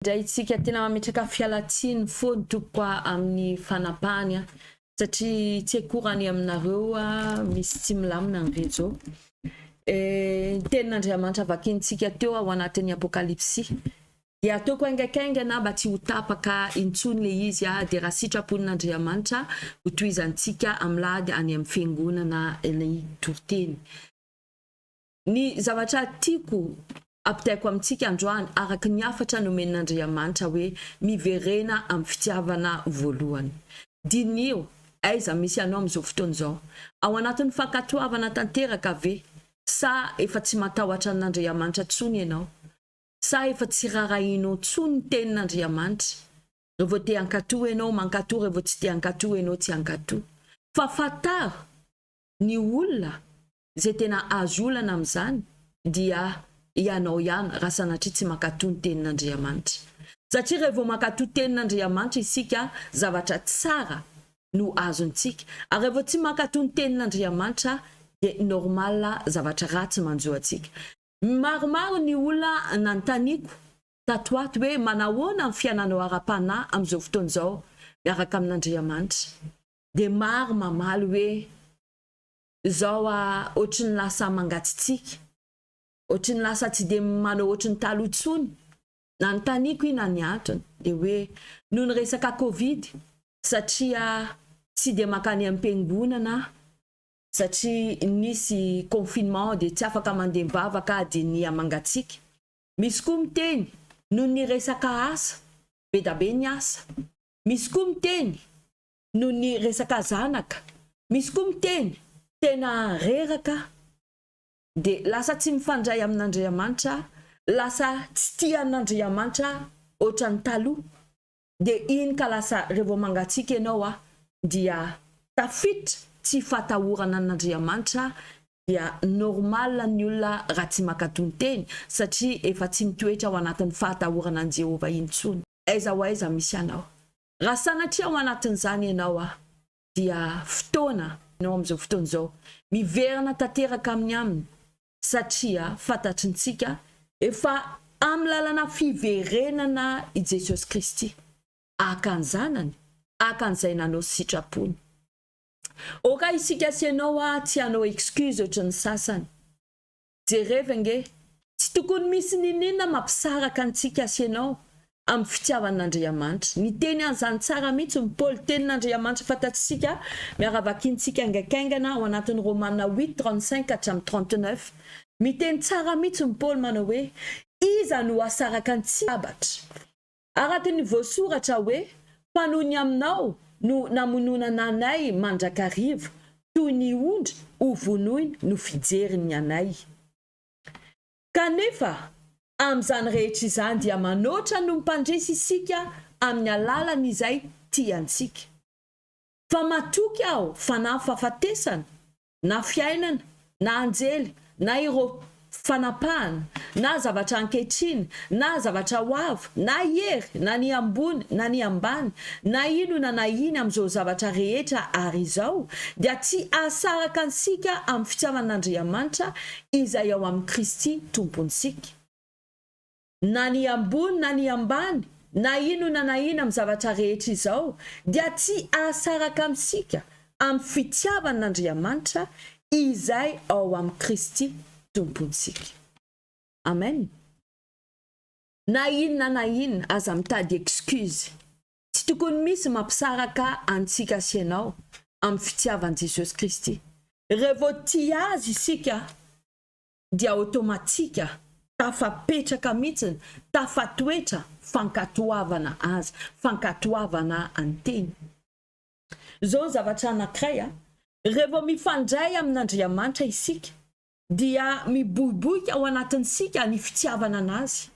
Indray isika tena mametraka fialantsiny foana tompoko a amin'ny fanapahany a satria tsy haiko raha ny aminareo a misy tsy milamina ny réseau. Ny tenin'Andriamanitra vakintsika teo ao anatin'ny Apokalypsy dia ataoko haingankaingana mba tsy ho tapaka intsony le izy a dia raha sitrapon'Andriamanitra ho tohizantsika amin'ny lahady any amin'ny fiangonana ny toriteny. Ny zavatra tiako ampitaiko amintsika androany araka ny hafatra nomen'Andriamanitra hoe miverena amin'ny fitiavana voalohany. Diniho, aiza misy anao amin'izao fotoana izao? Ao anatin'ny fankatoavana tanteraka ve sa efa tsy matahotra an'Andriamanitra intsony ianao? Sa efa tsy rarahianao intsony ny tenin'Andriamanitra? Rehefa te hankatò ianao mankatò, rehefa tsy te hankatò ianao tsy hankatò. Fa fantaro ny olona izay tena azo olana amin'izany dia ianao ihany raha sanatria tsy mankatò ny tenin'Andriamanitra. Satria raha vao mankatò tenin'Andriamanitra isika, zavatra tsara no azontsika. Ary raha vao tsy mankatò ny tenin'Andriamanitra dia normal zavatra ratsy manjo antsika. Maromaro ny olona nanontaniako tato ato hoe manahoana ny fiainanao ara-panahy amin'izao fotoana izao miaraka amin'Andriamanitra. Dia maro mamaly hoe Zao a ohatry ny lasa mangatsitsiaka, ohatry ny lasa tsy dia manao ohatry ny taloha intsony. Nanontaniako inona ny antony dia hoe noho ny resaka covid satria tsy dia mankany am-piangonana aho satria nisy confinement dia tsy afaka mandeha mivavaka aho dia niha mangatsiaka. Misy koa miteny noho ny resaka asa, be da be ny asa. Misy koa miteny noho ny resaka zanaka. Misy koa miteny, tena reraka dia lasa tsy mifandray amin'Andriamanitra, lasa tsy tia an'Andriamanitra ohatran'ny taloha. Dia iny ka lasa rehefa mangatsiaka ianao a, dia tafiditra tsy fatahorana an'Andriamanitra dia normal ny olona raha tsy mankatò ny teny satria efa tsy mitoetra ao anatin'ny fahatahorana an'i Jehovah intsony. Aiza ho aiza misy anao? Raha sanatria ao anatin'izany ianao aho dia fotoana ianao amin'izao fotoana izao miverina tanteraka amin'ny aminy satria fantatrintsika efa amin'ny lalana fiverenana i Jesosy Kristy haka ny zanany haka an'izay nanao sitrapony. Oka isika sy ianao aho tsy hanao excuse ohatry ny sasany. Jerevo ange, tsy tokony misy niniana mampisaraka antsika sy ianao amin'ny fitiavan'Andriamanitra. Niteny an'izany tsara mihitsy ny Paoly, Tenin'Andriamanitra fantatsika, miara-vakintsika haingankaingana ao anatin'ny Romana huit, 35 hatramin'ny 39. Miteny tsara mihitsy ny Paoly manao hoe, Iza no hahasaraka antsika? Araka ny voasoratra hoe, Fa noho ny aminao no namononana anay mandrakariva, toy ny ondry ho vonoina no fijeriny anay. Kanefa, amin'izany rehetra izany dia manoatra no mpandresy isika amin'ny alalan'izay tia antsika. Fa matoky aho fa na fahafatesana, na fiainana, na anjely, na ireo fanapahana, na zavatra ankehitriny, na zavatra ho avy, na hery, na ny ambony, na ny ambany, na inona na iny amin'izao zavatra rehetra ary izao, dia tsy hahasaraka antsika amin'ny fitiavan'Andriamanitra izay ao amin'i Kristy Tompontsika. Na ny ambony na ny ambany, na inona na inona amin'ny zavatra rehetra izao, dia tsy hahasaraka amintsika amin'ny fitiavan' Andriamanitra izay ao amin'i Kristy Tompontsika. Amen. Na inona na inona, aza mitady excuse. Tsy tokony misy mampisaraka antsika sy ianao amin'ny fitiavan'i Jesosy Kristy. Rehefa tia Azy isika, dia automatique tafapetraka mihitsiny, tafatoetra fankatoavana azy, fankatoavana ny teny. Izao ny zavatra anankiray a, rehefa mifandray amin'Andriamanitra isika dia miboiboika ao anatintsika ny fitiavana an'Azy.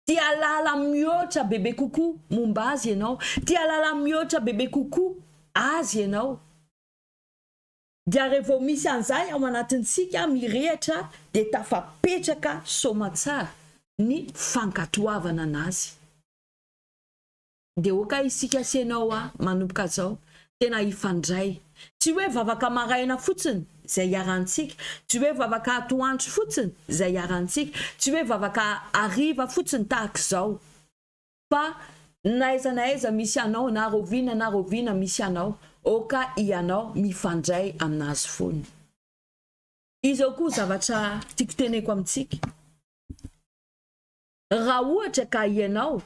Te hahalala mihoatra bebe kokoa momba Azy ianao, te hahalala mihoatra bebe kokoa Azy ianao. Dia revô misy an'izay ao anatintsika mirehitra dia tafapetraka soamatsara ny fankatoavana anazy. Dia ok isika sy ianao a manomboka zao tena hifandray. Tsy hoe vavaka maraina fotsiny izay iarahantsika, tsy hoe vavaka atoandro fotsiny izay iarahantsika, tsy hoe vavaka hariva fotsiny tahak'izao. Fa n'aiza na aiza misy anao na rahoviana na rahoviana misy anao, aoka ianao mifandray aminazy foana. Izao koa zavatra tiako teneko amintsika, raha ohatra ka ianao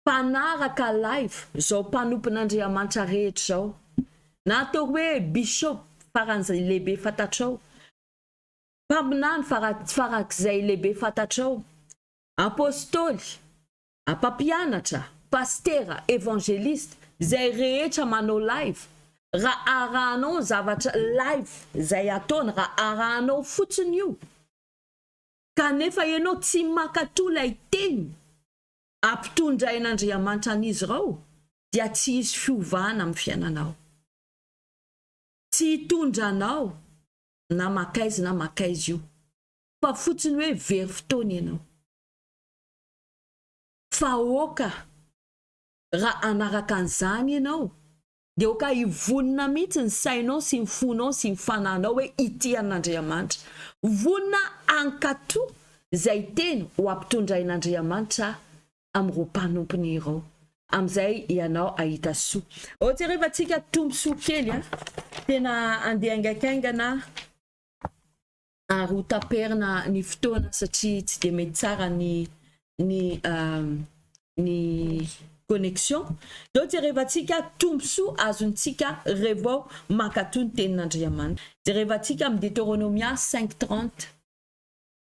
mpanaraka live zao mpanompon'Andriamanitra rehetra zao, na atao hoe bishop faran'izay lehibe fantatrao, mpaminany farak'izay lehibe fantatrao, apostoly, mpampianatra, pasitera, evangeliste, izay rehetra manao live, raha arahanao ny zavatra live izay ataony, raha arahanao fotsiny io, kanefa ianao tsy mankatò ilay teny ampitondrain'Andriamanitra an'izy ireo, dia tsy hisy fiovana amin'ny fiainanao. Tsy hitondra anao na mankaiza na mankaiza io, fa fotsiny hoe very fotoana ianao. Fa aoka raha hanaraka an'izany ianao, dia aoka hivonona mihitsy ny sainao sy ny fonao sy ny fanahinao hoe hitia an'Andriamanitra. Vonona hankatò izay teny ho ampitondrain'Andriamanitra amin'ireo mpanompony ireo. Amin'izay ianao hahita soa. Ao jerevantsika tombosoa kely a! Tena andeha haingankaingana. Ary ho taperina ny fotoana satria tsy dia mety tsara ny ny ny connexion. Ndao jerevantsika tombosoa azontsika revao mankatò ny tenin'Andriamanitra. Jerevantsika amin'ny Deteronomia 5:30.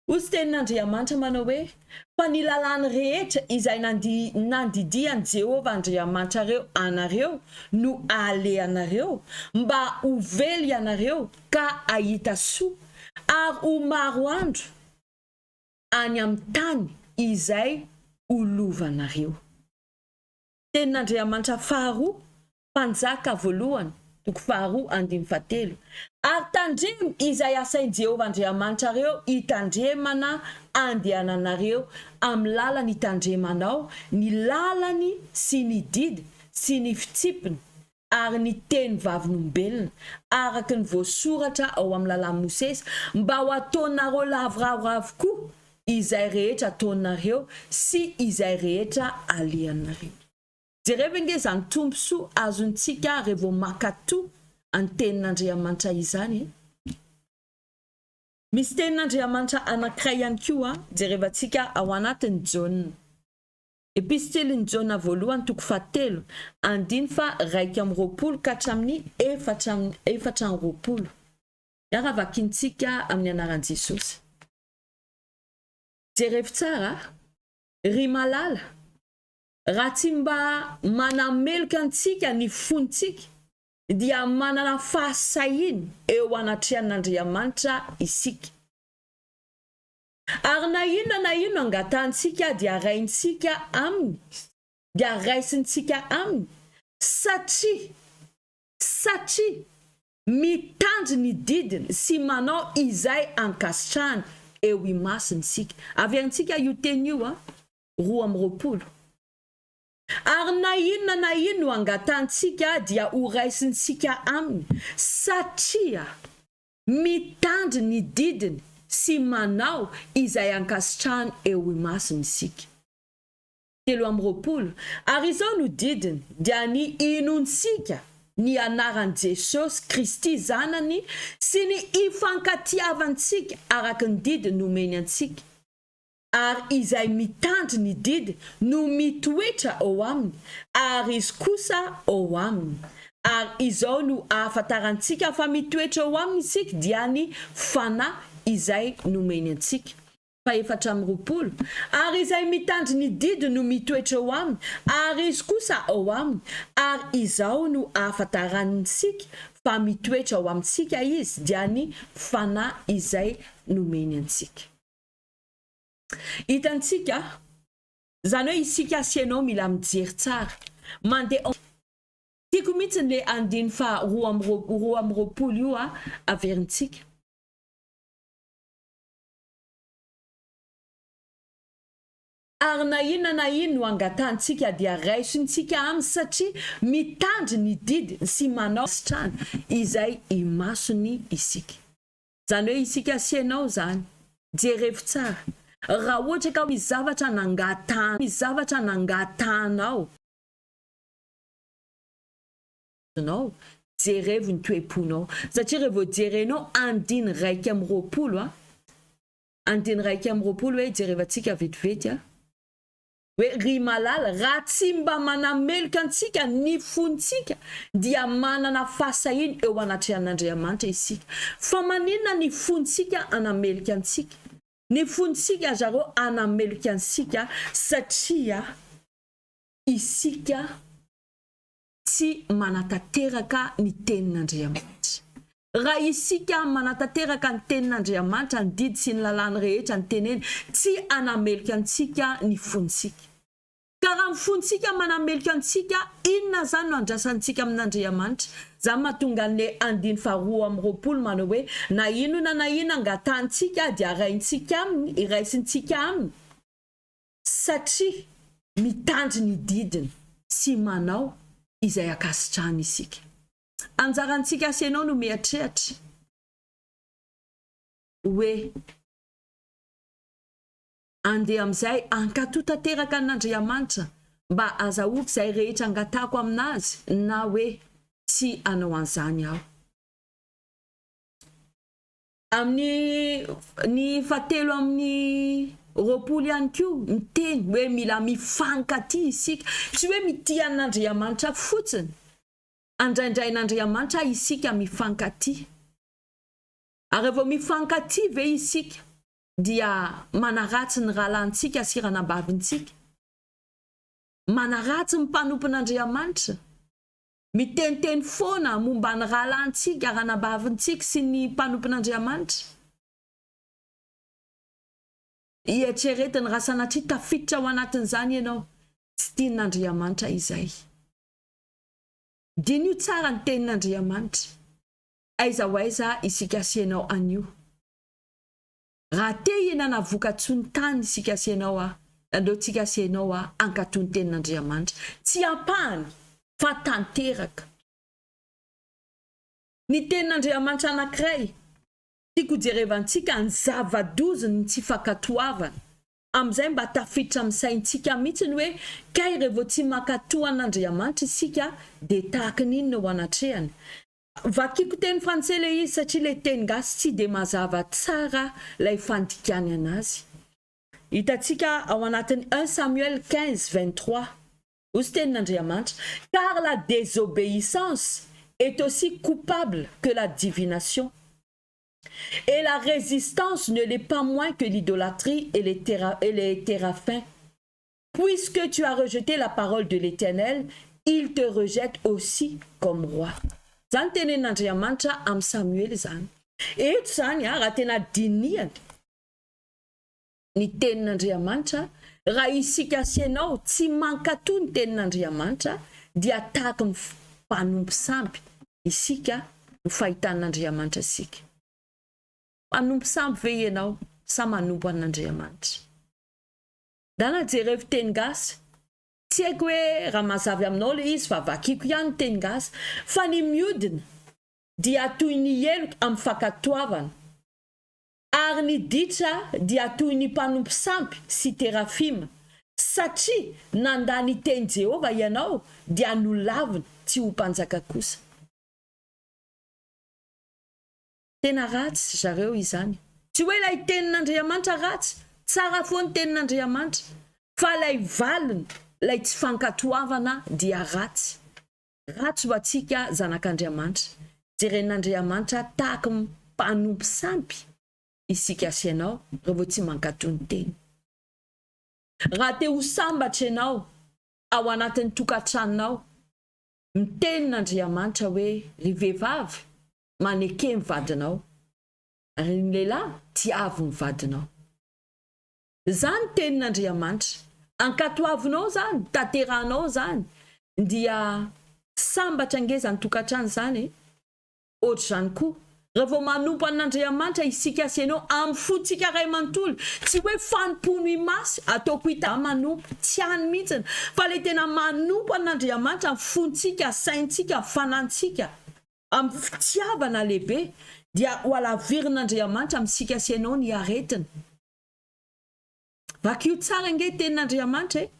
Hoy ny tenin'Andriamanitra manao hoe, Fa ny lalàny rehetra izay nandidian'i Jehovah Andriamanitrareo anareo no alehanareo, mba ho velo ianareo ka hahita soa, ary ho maro andro any amin'ny tany izay ho lovanareo. Tenin'Andriamanitra faharoa, Mpanjaka voalohany, toko faharoa, andininy fahatelo, Ary tandremo izay asain'i Jehovah Andriamanitrareo hitandremana andehananareo amin'ny lalany hitandremanao ny lalany sy ny didy sy ny fitsipiny ary ny teny vavolombelona, araka ny voasoratra ao amin'ny lalàn'i Mosesy, mba ho ataonareo lavoravo avokoa izay rehetra ataonareo sy izay rehetra alehanareo. Jerevo ange izany tombosoa azontsika revo mankatò ny tenin'Andriamanitra izany e! Misy tenin'Andriamanitra anankiray ihany koa jerevantsika ao anatin'i Jaona. Epistilin'i Jaona voalohany toko fahatelo, andiny faha 21 ka hatramin'ny 24. Miara vakintsika amin'ny anaran'i Jesosy. Jerevo tsara, ry malala, raha tsy mba manameloka antsika ny fontsika, dia manana fahasahiana eo anatrehan'Andriamanitra isika. Ary na inona na inona angatahantsika dia raintsika Aminy, dia raisintsika Aminy, satria, satria mitandry ny didiny sy manao izay ankasitrahany eo imasony isika. Averintsika io teny io an, 22. Ary na inona na inona no angatahantsika dia ho raisintsika Aminy, satria. Mitandry ny didiny sy manao izay ankasitrahany eo imasony isika. 23, Ary izao no didiny, dia ny hinoantsika ny anaran'i Jesosy Kristy Zanany sy ny hifankatiavantsika araka ny didy nomeny antsika. Ary izay mitandry ny didy no mitoetra ao aminy, ary izy kosa ao aminy. Ary izao no ahafantarantsika fa mitoetra ao aminy isika, dia ny Fanahy izay nomeny antsika. Fahefatra amby 20. Ary izay mitandry ny didy no mitoetra ao aminy, ary izy kosa ao aminy. Ary izao no ahafantarantsika fa mitoetra ao amintsika izy, dia ny Fanahy izay nomeny antsika. Hitantsika, izany hoe isika sy ianao mila mijery tsara. Mandeha en. Tiako mihitsy le andiny faha 22 io a, averintsika. Ary na inona na inona no angatahantsika dia raisintsika aminy satria mitandry ny didiny sy manao sitrana izay imasony isika. Izany hoe isika sy ianao izany. Jerevo tsara. Raha ohatra ka misy zavatra nangatahanao, misy zavatra nangatahanao, nao, jerevo ny toe-ponao. Satria rehefa jerenao andiny 21 a, andiny 21 hoe jerevantsika vetivety a, hoe ry malala, raha tsy mba manameloka antsika ny fontsika dia manana fahasahiana eo anatrehan'Andriamanitra isika. Fa maninona ny fontsika hanameloka antsika? Ny fontsika zareo hanameloka antsika satria isika tsy manatanteraka ny tenin'Andriamanitra. Raha isika manatanteraka ny tenin'Andriamanitra, ny didy sy ny lalàny rehetra ny teneny, tsy hanameloka antsika ny fontsika. Ka raha ny fontsika manameloka antsika, inona izany no andrasantsika amin'Andriamanitra? Izany mahatonga an'ilay andiny faha 22 manao hoe, Na inona na inona angatahantsika dia raintsika aminy, raisintsika aminy. Satria mitandry ny didiny sy manao izay ankasitrahany isika. Anjarantsika sy ianao no mieritreritra hoe andeha amin'izay hankatò tanteraka an'Andriamanitra mba hazahoako izay rehetra angatahako aminazy na hoe tsy hanao an'izany aho. Amin'ny ny fahatelo amin'ny 20 ihany koa miteny hoe mila mifankatia isika. Tsy hoe mitia an'Andriamanitra fotsiny. Andraindrain'Andriamanitra isika mifankatia. Ary vao mifankatia ve isika dia manaratsy ny rahalahintsika sy ranabavintsika? Manaratsy ny mpanompon'Andriamanitra? Miteniteny foana momba ny rahalahintsika, ranabavintsika sy ny mpanompon'Andriamanitra. Eritreretiny raha sanatria tafiditra ao anatin'izany ianao, tsy tian'Andriamanitra izay. Diniho tsara ny tenin'Andriamanitra. Aiza ho aiza isika sy ianao anio? Raha te hihinana vokatsoa ny tany isika sy ianao a, aleontsika sy ianao a hankatò ny tenin'Andriamanitra. Tsy ampahany fa tanteraka. Ny tenin'Andriamanitra anankiray tiako hojerevantsika ny zava-dozin'ny tsy fankatoavana. Amin'izay mba tafiditra amin'ny saintsika mihitsy ny hoe kay rehefa tsy mankatò an'Andriamanitra isika dia tahaka ny inona eo anatrehany. Vakiko teny frantsay le izy satria le teny gasy tsy de mazava tsara lay fandikany anazy. Hitantsika ao anatin'ny 1 Samuel 15 23. Hoy tenin'Andriamanitra, car la désobéissance est aussi coupable que la divination. Et la résistance ne l'est pas moins que l'idolâtrie et les, et les théraphins. Puisque tu as rejeté la parole de l'Éternel, il te rejette aussi comme roi. Zany tenenin'Andriamanitra amin'ny Samuel zany. Eto zany a, raha tena dinihana ny tenin'Andriamanitra, raha isika sy ianao tsy mankatò ny tenin'Andriamanitra dia tahaky ny mpanompo sampy isika no fahitan'Andriamanitra isika. Mpanompo sampy ve ianao sa manompo an'Andriamanitra? Dana jerevo teny gasy. Tsy haiko hoe raha mazavy aminao le izy fa vakiko ihany ny teny gasy. Fa ny miodina dia toy ny heloka amin'ny fankatoavana. Ary ny ditra dia toy ny mpanompo sampy sy terafima. Satria nandà ny teny Jehovah ianao dia nolaviny tsy ho mpanjaka kosa. Tena ratsy zareo izany. Tsy hoe ilay tenin'Andriamanitra ratsy, tsara foana ny tenin'Andriamanitra, fa ilay valiny, ilay tsy fankatoavana dia ratsy. Ratsy ho antsika zanak'Andriamanitra. Jeren'Andriamanitra tahaky ny mpanompo sampy isika sy ianao raha vao tsy mankatò ny teny. Raha te ho sambatra ianao ao anatin'ny tokantranonao, mitenin'Andriamanitra hoe ry vehivavy, maneke ny vadinao, ary ny lehilahy tiavo ny vadinao. Zany tenin'Andriamanitra. Ankatoavinao zany, tanterahanao zany, dia sambatra ange zany tokantrano zany e. Ohatr'izany koa, raha vao manompo an'Andriamanitra isika sy ianao amin'ny fontsika ray manontolo, tsy hoe fanompono imasy, ataoko hita manompo, tsy any mihitsiny, fa le tena manompo an'Andriamanitra amin'ny fontsika, saintsika, fanantsika, amin'ny fitiavana lehibe, dia ho alavirin'Andriamanitra amintsika sy ianao ny aretina. Vakio tsara ange tenin'Andriamanitra e!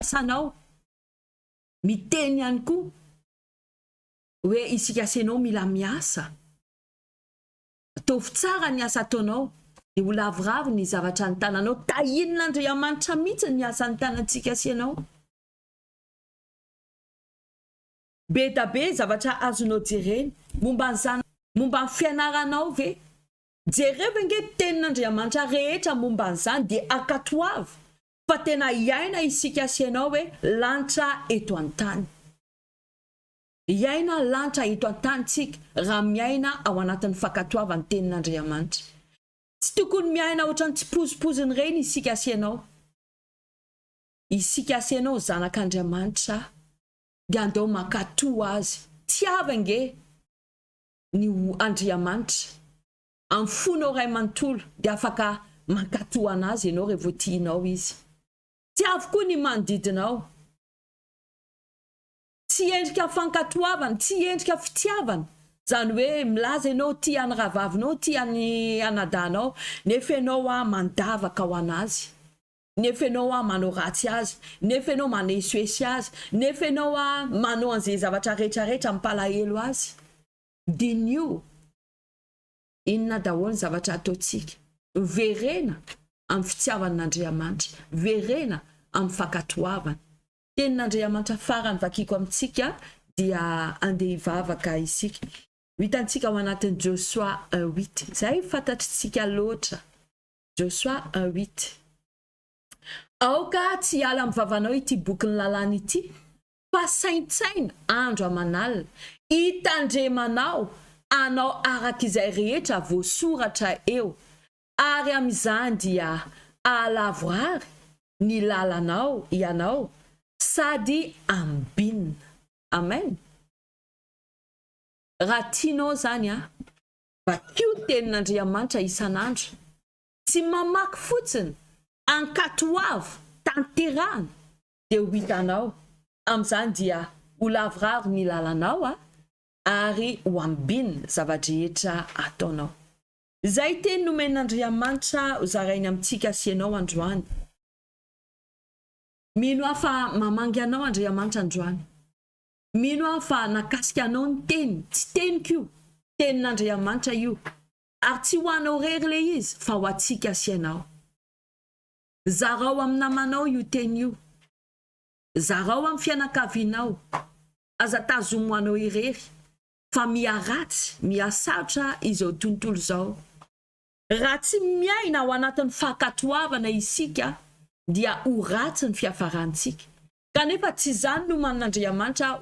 Asanao miteny ihany koa hoe isika sy ianao mila miasa. Ataovy tsara ny asa ataonao dia ho lavorary ny zavatra ny tananao. Tahian'Andriamanitra mihitsy ny asan'ny tanantsika sy ianao. Be da be zavatra azonao jerena momba ny zanakao. Momba ny fianaranao ve? Jereo ange ny tenin'Andriamanitra rehetra momba an'izany dia ankatoavy fa tena hiaina isika sy ianao hoe lanitra eto an-tany. Hiaina lanitra eto an-tany tsika raha miaina ao anatin'ny fankatoavan'ny tenin'Andriamanitra. Tsy tokony miaina ohatran'ny tsipozimpoziny ireny isika sy ianao. Isika sy ianao zanak'Andriamanitra dia andao mankatoa Azy. Tiavo ange ny ho Andriamanitra amin'ny fonao iray manontolo dia afaka mankatò an'Azy ianao rehefa tianao Izy. Tiavo koa ny manodidina ao. Tsy endrika fankatoavana, tsy endrika fitiavana izany hoe milaza ianao tia ny rahavavinao, tia ny anadahinao nefa ianao mandavaka ho an'azy. Nefa ianao a manao ratsy azy, nefa ianao manesoesy azy, nefa ianao a manao an'izay zavatra rehetra rehetra mampalahelo azy. Diniho inona daholo ny zavatra ataontsika. Miverena amin'ny fitiavan'Andriamanitra, miverena amin'ny fankatoavana. Tenin'Andriamanitra farany vakiko amintsika dia andeha hivavaka isika. Ho hitantsika ao anatin'ny Josoa un huit, izay fantatritsika loatra. Josoa un huit. Aoka tsy hiala amin'ny vavanao ity bokin'ny lalàna ity, fa saintsaino andro aman'alina, hitandremanao hanao araka izay rehetra voasoratra eo, ary amin'izany dia hahalavorary ny lalanao ianao sady ambinina. Amen. Raha tianao izany an! Vakio ny tenin'Andriamanitra isan'andro. Tsy mamaky fotsiny, ankatoavo, tanterahana, dia ho hitanao. Amin'izany dia ho lavorary ny lalanao ary ho ambinina zava-drehetra ataonao. Izay teny nomen'Andriamanitra hozarainy amintsika sy ianao androany. Mino aho fa mamangy anao Andriamanitra androany. Mino aho fa nakasika anao ny teny, tsy teniko io, tenin'Andriamanitra io, ary tsy ho anao rery le izy fa ho antsika sy ianao. Zarao amin'ny namanao io teny io. Zarao amin'ny fianakavianao. Aza tazomy ho anao irery fa miha-ratsy, miha-sarotra izao tontolo izao. Raha tsy miaina ao anatin'ny fankatoavana isika dia ho ratsy ny fiafarantsika. Kanefa tsy izany no omanin'Andriamanitra.